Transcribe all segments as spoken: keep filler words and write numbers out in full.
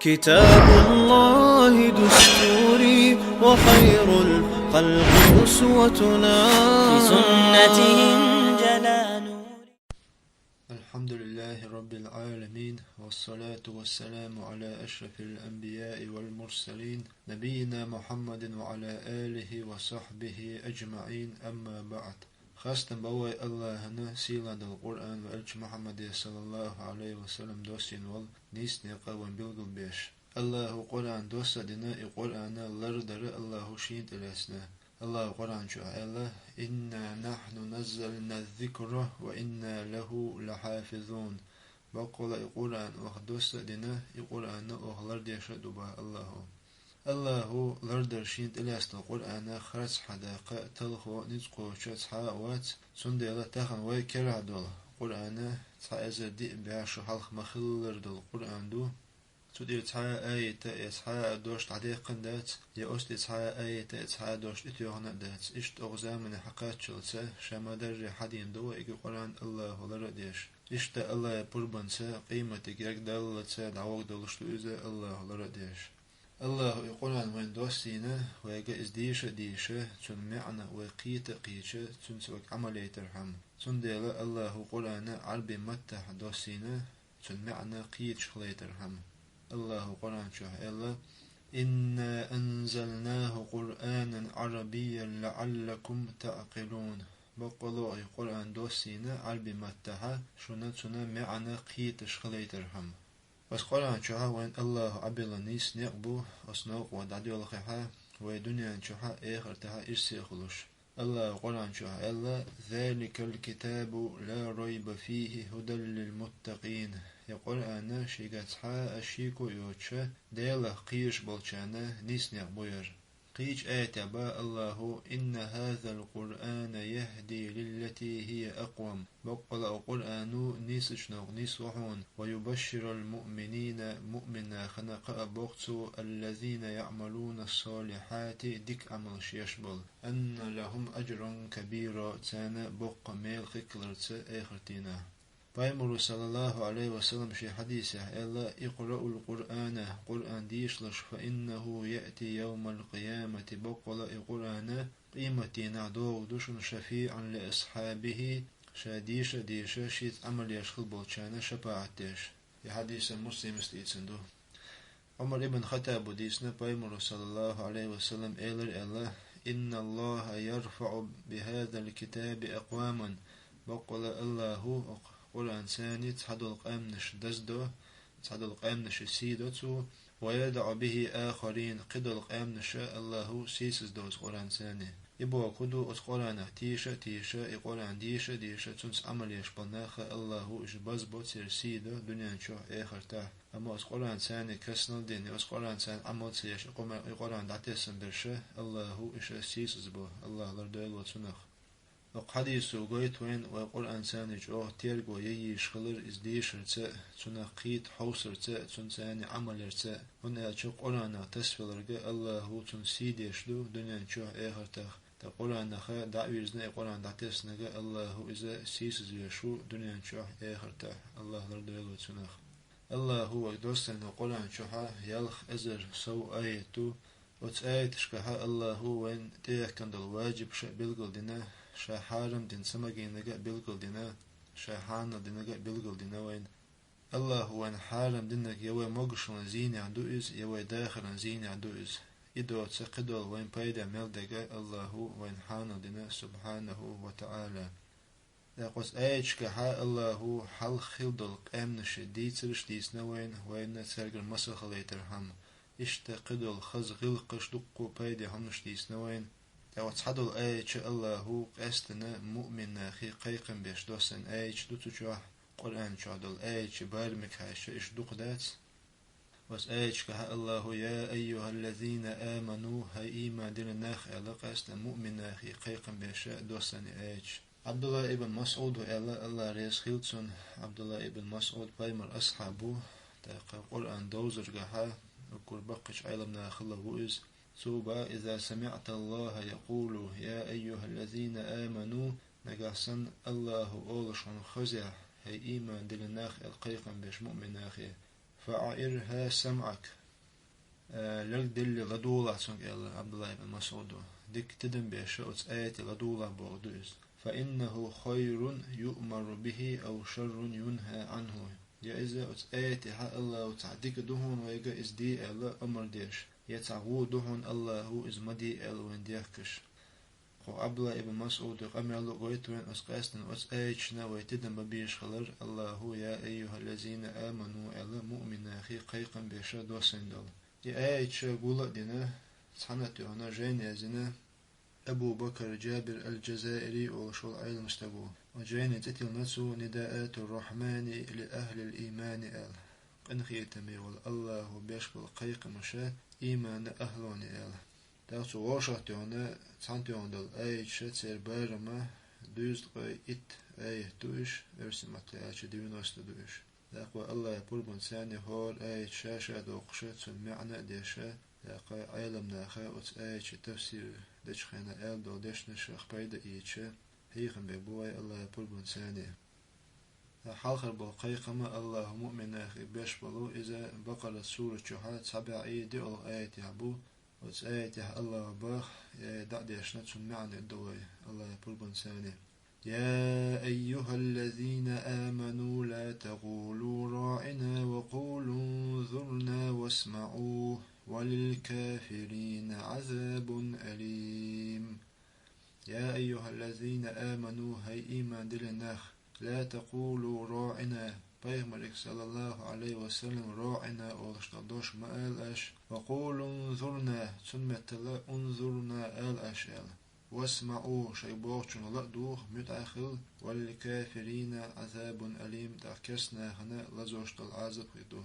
كتاب الله دستوري وخير الخلق أسوتنا. بسنته انجلى نوري. الحمد لله رب العالمين، والصلاة والسلام على أشرف الأنبياء والمرسلين، نبينا محمد وعلى آله وصحبه أجمعين، أما بعد. Хастам ба вай АллахӀана, сийлахь дола Къуръан ва элча Мухьаммаде, саллаллахӀу Ӏалайхи ва саллам, доссийна волу нийса некъ вайна билгалбеш. АллахӀа Къуръан доссийна, и Къуръан лардар АллахӀа шена тӀелаьцна. АллахӀа Къуръан чохь аьлла: «Инна нахьну наззална ззикра ва инна лахӀу лахьафизун». Баккъала и Къуръан оха доссийна, и Къуръан оха лардеш а ду боху АллахӀа. АллахӀа лардар шена тӀелаьцна Къуръан харцахьа даккха талхо, ницкъ кхочуш цхьа а вац, цундела тахана вай карахь долу Къуръан цхьа эзар диъ бӀе шо хьалха ма-хиллара долу Къуръан ду. Цу тӀера цхьа а аята я цхьа а дош дӀадаьккхина дац, я оцу тӀе цхьа а аята я цхьа а дош тӀетоьхна а дац. Иштта оха заманахь кхаччалца ша ма-дарра хьадийна ду вайга Къуръан АллахӀа лар а деш. Иштта АллахӀан пурбанца, къематан гергадаллалца дӀавогӀур долуш ду иза АллахӀа лар а деш. АллахӀа и Къуръан вайна доссийна, вайга иза деша а деша, цуьнан маьӀна вай кхета а кхийча, цуьнца вайга Ӏамал яйтархьама. Цундела АллахӀа Къуръан Ӏарби маттахь доссийна, цуьнан маьӀна кхеташ хилийтархьама. АллахӀа Къуръан чохь аьлла: «Инна анзалнаху Къуръанан Ӏарабийян лаӀаллакум таӀкъилун». Баккъала и Къуръан доссийна Ӏарби маттахь, шуна цуьнан маьӀна кхеташ хилийтархьама. Оцу Къуръан чохь вайна АллахӀа Ӏабилла нийса некъ бу, оцу новкъа дӀадоьлхухь, вай дуьнен чохь а, эхартахь а ирсе а хуьлуш. АллахӀа Къуръан чохь аьлла: «Заликал китабу ла райба фийхи хӀудан лил муттакъин». И Къуръан шегахь цхьа а шеко а йоцуш, Делах кхоьруш болчарна нийса некъ бу хӀара. Кхечу аятехь боху АллахӀа: «Инна хӀазал Къуръана яхӀди лиллатий хӀия акъвам». Баккъала а Къуръано нийсачу новкъа нисво хьуна, «ва юбашширул муъминина», муъминашна кхаъ боху цо, «аллазина яӀмалунас-салихьати», дика Ӏамалш еш болу, «анна лахӀум ажран кабира», царна боккха мел хиларца эхартахь. Пайхамара, саллаллахӀу Ӏалайхи ва саллам, шен хьадисехь аьлла: «Икъраул Къуръана», Къуръан дешалаш, «фа иннахӀу яъти явмал къиямати», баккъала и Къуръан къематдийнахь догӀур ду шуна, «шафиӀан ли асхьабихӀи», ша деша а деша, шеца Ӏамал еш хилла болчарна шапаӀат деш. И хьадис Муслима дийцина ду. Ӏумар ибн Хаттаба дийцина, Пайхамара, саллаллахӀу Ӏалайхи ва саллам, элира аьлла: «ИнналлахӀа ярфаӀу бихӀазал китаби акъваман». Баккъала АллахӀа оцу Къуръанца цхьадолу къаьмнаш даздо, цхьадолу къаьмнаш сий до цо, «ва ядаӀу бихӀи ахарин», кхидолу къаьмнаш АллахӀа сийсаздо оцу Къуръанца. И бохург ду, оцу Къуръанах теша а теша, и Къуръан деша а деша, цуьнца Ӏамал еш болу нах АллахӀа уьш базбо, церан сий до дуьнен чохь а, эхартахь а. Амма оцу Къуръанца каснал дина, оцу Къуръанца Ӏамал ца еш, и Къу-, и Къуръан дӀатесна берш АллахӀа уьш сийсазбо, АллахӀ лардойла вай цунах. Оцу хьадисо гойту вайна вай Къуръанца чӀогӀа терго ян йиш хилар иза дешарца а, цунах кхета хьовсарца а, цуьнца Ӏамал ярца а, хӀунда аьлча Къуръанах тасавелларг АллахӀа цунна сий деш ду дуьнен чохь а, эхартахь а. Ткъа Къуръанах дӀа а вирзина, и Къуръан дӀатеснарг АллахӀа иза сийсазвеш ву дуьнен чохь а, эхартахь а. АллахӀ лардойла вай цунах. АллахӀа вайга доссийна Къуръан чохь ялх эзар сов аят ду. Оцу аяташкахь АллахӀа вайна тӀехӀоьттина долу важибаш а билгалдина, ша хьарам дина ца магийнарг а билгалдина, ша хьанал динарг а билгалдина вайна. АллахӀа вайна хьарам динарг я вай могушаллин зийнехь ду иза, я вай дахаран зийнехь ду иза. И доцу кхидолу вайна пайдехь мел дерг а АллахӀа вайна хьанал дина, субхьанахӀу ва таӀала. ТӀаккха оцу аяташкахь АллахӀа хьалха хилла долу къаьмнаш дийцарш дийцина вайна, вайна цаьргара масал хилийтархьама. Иштта кхидолу хаза гӀиллакхаш, дуккха а пайдехь хӀуманаш дийцина вайна. ТӀаккха цхьадолу аяташ АллахӀа къаьстина муъмин нахе кхайкхам беш доссийна аяташ ду цу чохь, Къуръан чохь долу аяташ барамиг хьаьжча, иштта дукха дац. Оцу аяташкахь АллахӀа: «Я айюхӀаллазина аману», хӀай ийман диллина нах, аьлла, къаьстина муъмин нахе кхайкхам беш доссийна аяташ. Ӏабдулла ибн МасӀуда аьлла, АллахӀ реза хила цунна, Ӏабдулла ибн МасӀуд пайхамаран асхьаб ву, тӀаккха Къуръан довзаргахь уггар баккхийчу Ӏеламнахалла ву иза. Цо боху: «Иза самиӀталлахӀа якъулу: я айюхӀаллазина аману», нагахь санна АллахӀа олуш хьуна хезахь, хӀай ийман диллина нах, аьлла кхайкхам беш муъмин нахе, فأعرها سمعك. Э, лерг делли ладугӀалахь цунга, аьлла Ӏабдуллахь ибн МасӀуда. Дика тидам беша оцу аятах ладугӀалахь бохург ду иза. فإنه خير يؤمر به أو شر ينهى عنه. Я иза оцу аятех Аллахо цхьа дика ду хьуна вайга иза де аьлла амар деш, я цхьа вон ду хьуна Аллахо иза ма де аьлла вайна дехкаш. Кху Ӏабдуллахь ибн МасӀуда къамело гойту вайна оцу къаьстина оцу аяташна вай тидам бан безаш хилар, Аллахо: «يا أيها الذين آمنوا», аьлла, муъминех кхайкхам беша доссийна долу. И аяташ гул а дина, цхьаьна а тоьхна, жайна яздина Абу Бакр Джабир аль-Джазаири олуш волу Ӏелам стаг ву. Оцу жайна цӀе тиллина цо: «نداءات الرحمن لأهل الإيمان», аьлла. Къинхетаме волу Аллахо беш болу кхайкхамаш ийманан ахӀлуна аьлла. ТӀаккха цу вовшах тоьхна, цхьаьна тоьхна долу аяташ церан барамехь дуьйзткъе итт аят ду уьш, оьрсийн маттахь аьлча девяносто ду уьш. ТӀаккха Аллахьан пурбанца хӀора аят ша-ша доккхуша, цуьнан маьӀна а деша, тӀаккха Ӏеламнаха оцу аятийн тафсир дечу хенахь аьлла долу дешнашах пайда а ийцуша, хьехам беш бу вай Аллахьан пурбанца. Хьалхара болу кхайкхам Аллахо муъминех беш болу, иза Бакъара сурат чохь цхьа бӀе диъалгӀа аятехь бу, оцу аятехь Аллахо боху, я дӀа а дешна, цуьнан маьӀна ду вай Аллахьан пурбанца. يا أيها الذين آمنوا لا تقولوا راعنا وقولوا انظرنا واسمعوا وللكافرين عذاب أليم. يا أيها الذين آمنوا, хӀай ийман диллина нах, لا تقولوا راعنا, пайхамарга, саллаллаху Ӏалайхи ва саллам, راعنا олуш долу дош ма ала аша, وقولوا انظرنا, цуьнан меттала انظرنا ала аша аьлла. واسمعوا, шайга бохучунна ла а дугӀа, муьтӀахь а хила, وللكافرين عذاب أليم, тӀаккха керстанашна лазош долу Ӏазап хир ду.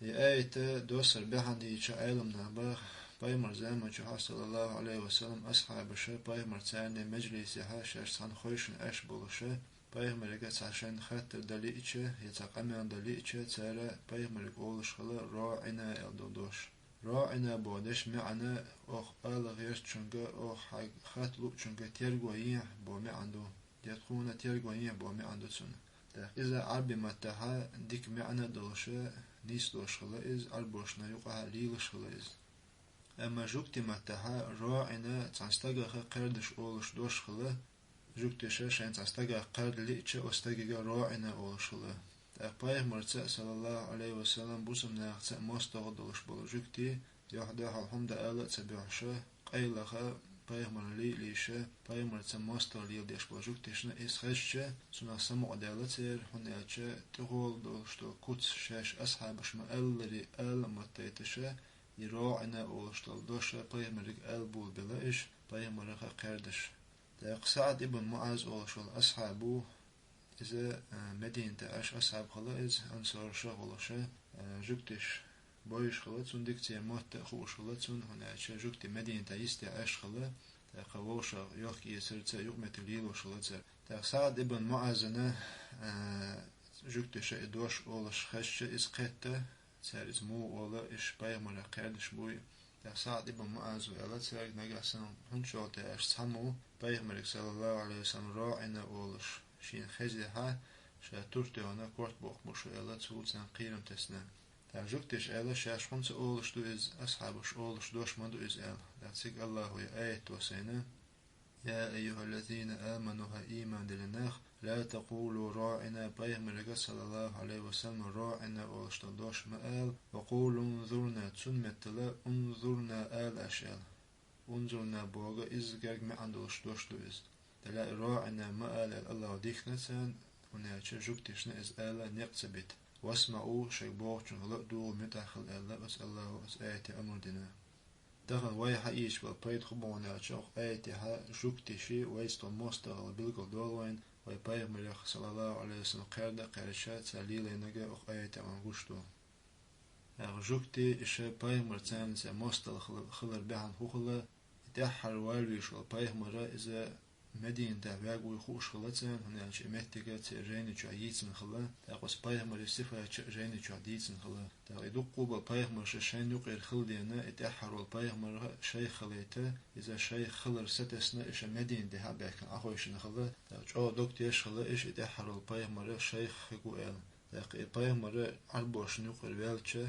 И аят доссар бахьана дийцича Ӏеламнаха боху, пайхамаран заман чохь, саллаллаху Ӏалайхи ва саллам, асхьабаша пайхамарца цхьаьна мажлисехь шаьш цхьаьна хевшина Ӏаш болуша, пайхамарга цхьа шайна хаттар дан лиъча, я цхьа къамел дан лиъча, цара пайхамарга олуш хилла راعنا аьлла долу дош. راعنا боху дешан маьӀна оха ала гӀертачуьнга, оха хьайга хатта луучуьнга терго ехьа боху маьӀна ду. Я тхуна терго ехьа боху маьӀна ду цуьнан. ТӀаккха иза Ӏарбийн маттахь дика маьӀна а долуша, нийса дош хилла иза, Ӏарбошна юкъахь лелаш хилла иза. Амма жуьгтийн маттахь راعنا цхьана стагах кхаьрдаш олуш дош хилла, жуьгташа шайна цхьана стагах кхаьрда лиъча, оцу стагага راعنا олуш хилла. ТӀаккха пайхамарца а, саллаллаху Ӏалайхи ва саллам, бусалба нахаца а мостагӀа долуш болу жуьгтий, юьхь-дуьхьал хӀума дан ала а ца боьхьуша, къайлаха пайхамарна лелийша, пайхамарца мостагӀа леладеш болу жуьгташна иза хезча, цунах самукъадаьлла церан, хӀунда аьлча тӀехула долуш долу куц шаьш асхьабаша ма-аллара ала а ма-тайташа, и راعنا олуш долу дош пайхамарга ала болабелла уьш, пайхамарах кхаьрдаш. ТӀаккха СаӀд ибн МуӀаз олуш волу асхьаб ву, иза, а, Мединатехь Ӏаш асхьаб хилла иза, ансарашах волуша, а, жуьгташа бовзуш хилла цунна дика, церан мотт а хууш хилла цунна, хӀунда аьлча жуьгтий Мединатехь йистехь Ӏаш хилла, тӀаккха вовшах йохка-эцарца юкъаметтиг лелош хилла цара. ТӀаккха СаӀд ибн МуӀазана, а, жуьгташа и дош олуш хезча, иза кхетта, цара иза муха олу, уьш пайхамарах кхаьрдаш буй. ТӀаккха СаӀд ибн МуӀаза аьлла цаьрга: «Нагахь санна хӀунда чӀогӀа тӀе аша цхьаммо пайхамарга, саллаллаху Ӏалайхи ва саллам, راعنا олуш шена хезехь, ша тур тоьхна корта боккхур бу шу», аьлла, цо царна кхерам тесна. ТӀаккха жуьгташа аьлла: «Шаьш хӀунда ца олуш ду иза, асхьабаша олуш дош ма ду иза», аьлла. ТӀаккха цига Аллахо и аят доссийна: «يا أيها الذين آمنوا», хӀай ийман диллина нах, «لا تقولوا راعنا», пайхамарга, саллаллаху Ӏалайхи ва саллам, راعنا олуш долу дош ма ала, «وقولوا انظرنا», цуьнан меттала «انظرنا» ала аша аьлла. «انظرنا» боху изза герга маьӀна долуш дош ду иза. Делахь и «راعنا» ма ала аьлла Аллахо дихкина царна, хӀунда аьлча жуьгташна иза ала некъ ца бита. «واسمعوا», шайга бохучунна ла а дугӀа, муьтӀахь хила аьлла, оцу Аллахо оцу аятехь амар дина. Тахана вай хьаийцича болу пайда хӀун бу аьлча, оцу аятехь жуьгташа вайца тхо мостагӀа хила билгалдолу вайна, вай пайхамарах, саллаллаху Ӏалайхи ва саллам, кхаьрда а кхаьрдаш, цара лелийнарг оцу аятехь вайна гуш ду. ТӀаккха жуьгтий иша пайхамарца цхьаьна мостагӀа хила-, хилар бахьана хӀун хилла, и тӀаьххьара валавеш волу пайхамар, иза Мединатехь ваьгӀа вуй хууш хилла царна, хӀунда аьлча и меттиг церан жайни чохь йийцина хилла, тӀаккха оцу пайхамаран сифаташ а жайни чохь дийцина хилла. ТӀаккха и дуккха а болу пайхамарш шайна юкъера хила деана, и тӀаьххьара волу пайхамар шайх хилийта, иза шайх хилар сатесна, иша Мединатехь а баьхкина Ӏахевшина хилла, тӀаккха чӀогӀа дог тешаш хилла иша, и тӀаьххьара волу пайхамар шайх хир ву аьлла. ТӀаккха и пайхамар Ӏарбошна юкъара ваьлча,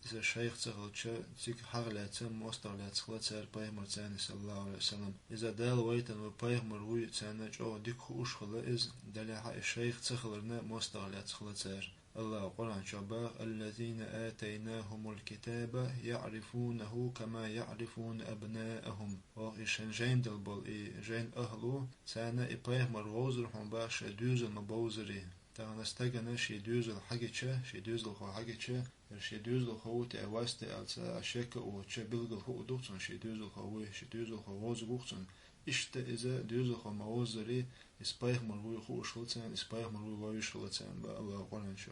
иза шайх ца хилча, цига хьагӀ лаьца, моастагӀа лаьца хила цара пайхамарца, саллаллаху Ӏалайхи ва саллам. Иза Дала вайтина ва пайхамар вуй, царна чӀоагӀа дика хууш хила иза, далехьа и шайх ца хиларна моастагӀа лаьца хила цара. АллахӀа Къуръан чу баха: «الذين آتيناهم الكتاب يعرفونه كما يعرفون أبناءهم». Оха и шайн жайна дала бола и жайна ахӀлу, царна и пайхамар вовзар хьуна баха шоай доьзал ма бовзаре. Тахан стагана ший доьзал хьагича, ший доьзалхо хьагича, ер ший доьзалхо ву те, вац те аьлла, цхьа шек а воацача, билггала хуур ду-кх цунна ший доьзалхо вуй, ший доьзалхо вовзаргва-кх цунна. Иштта иза доьзалхо ма вовзаре, иза пайхамар вуй хууш хила царна, иза пайхамар вуй вовзаш хила царна, баха АллахӀа Къуръан чу.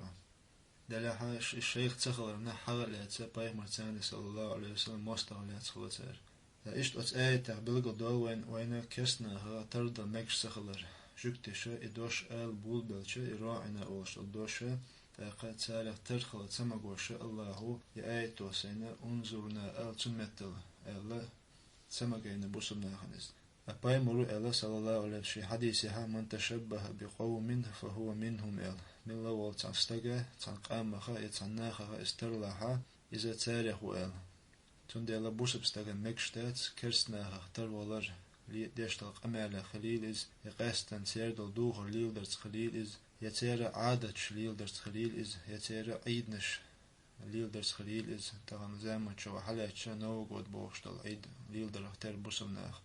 Далехьа ш-, шайх ца хиларна хьагӀ лаьца пайхамарца, саллаллаху Ӏалайхи ва саллам, моастагӀа лаьца хила цара. Ткъа иштта оцу аятех билггала долу вайн, вайна керстанаха тардала мегаш ца хилар. Жуьгташа и дош ала болабелча, и «راعنا» олуш долу доша, тӀаккха царах тар хила ца магоша, АллахӀа и аято сайна «انظرنا» ала цунна меттала, аьлла, ца магийна бусалба нахана иза. Ткъа пайхамаро аьлла, саллаллаху Ӏалайхи, шен хьадисехьа: «من تشبه بقوم فهو منهم», аьлла. Милла волу цхьана стага, цхьана къамаха я цхьана нахаха иза тарлахьа, иза царех ву аьлла. Цундела бусалба стагана мегаш дац керстанахах тарвалар, ле-, деш долу къамелех хилийла иза, я къаьстина церан долу духар леладарца хилийла иза, я церан Ӏадаташ леладарца хилийла иза, я церан Ӏийданаш леладарца хилийла иза, тахана заманчохь хьалаьцча Новый год бохуш долу Ӏийд леладарах тера бусалба наха.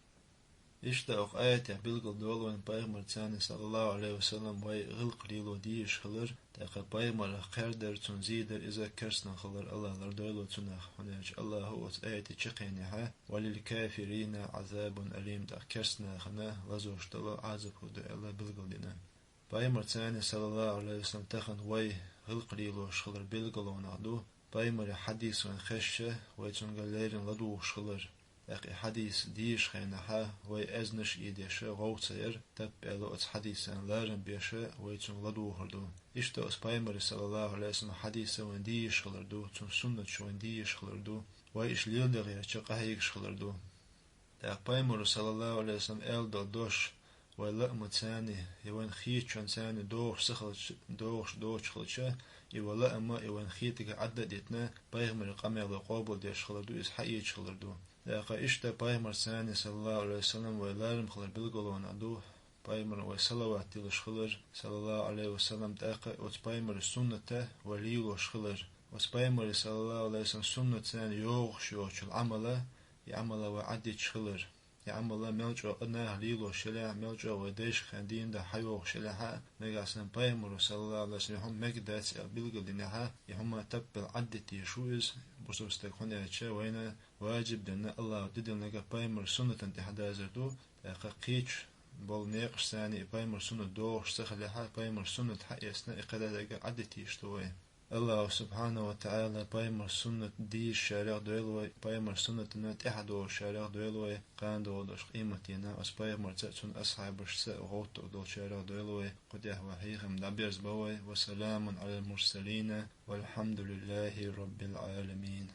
Иштта оха аятех билггала долу вайн пайхамарца, саллаллаху Ӏалайхи ва саллам, вай гӀиллакх лело дезаш хилар, тӀаккха пайхамарах кхердар, цунна зе дар иза керстан хилар АллахӀа лардойла цунах, хӀунда аьлча АллахӀа оцу аятехь чаккхенехьа: «وللكافرين عذاب أليم», тӀаккха керстанахана лазош долу Ӏазап хӀу ду аьлла билггала дина. Пайхамарца, саллаллаху Ӏалайхи ва саллам, тахана вай гӀиллакх лелош хилар билгалонах ду, пайхамара хьадис вайна хезча, вай цуьнга леррина ладугӀуш хилар. ТӀаккха и хьадис дезаш хенахьа, вай аьзнаш а деш, гӀовгӀа ца яр, таппа аьлла оцу хьадисана ларам беш, вай цуьнга ладугӀур ду. Иштта оцу пайхамара, саллаллаху Ӏалайхи ва саллам, хьадис вайна дезаш хилар ду, цуьнан суннаташ вайна дезаш хилар ду, вай иштта леладегӀерча къахьегаш хилар ду. ТӀаккха пайхамара, саллаллаху Ӏалайхи ва саллам, аьлла долу дош вай лаамца, я вайна хетачунца догӀуш ца хилча, догӀуш доцуш хилча, и вай лаам, и вайна хетарг Ӏадда а дитина, пайхамара къамел вай къобалдеш хилар ду, иза хьаэцаш хилар ду. ТӀаккха иштта пайхамарца, саллаллаху Ӏалайхи ва саллам, вай ларам хилар билгалонах ду, пайхамарна вай салават диллаш хилар, саллаллаху Ӏалайхи ва саллам, тӀаккха оцу пайхамара суннат вай лелош хилар. Оцу пайхамара, саллаллаху Ӏалайхи ва саллам, суннатца йогӀуш йоцучу Ӏамала, и Ӏамала вай Ӏадиташ хилар. И Ӏамала мел чӀогӀа наха лелош елахь, мел чӀогӀа вай дайшкахь дийна дан хьайогӀуш елахь а, нагахь санна пайхамара, саллаллаху Ӏалайхи ва саллам, и хӀума мегаш дац аьлла билгалдинехьа, и хӀума таппал Ӏаддитийша ву иза, бусалба стаг, хӀунда аьлча вайна важиб дина, АллахӀа тидина нагахь пайхамара суннатана тӀехь дазар ду, тӀаккха кхечу болу некъашца и пайхамара суннат догӀуш ца хилехьа, пайхамара суннат хьаэцна, и кхидӀа дерг Ӏаддитийша ду вай. АллахӀа субхьанаху ва таӀала пайхамара суннат дийшачарех дойла вай, пайхамара суннатана тӀаьхьа долушчарех дойла вай, кхана догӀу долуш къематдийнахь оцу пайхамарца а, цуьнан асхьабашца а гӀовттур долчарех дойла вай, кху тӀехь вай хьехам дӀаберзабо вай. وسلام على المرسلين والحمد لله رب العالمين.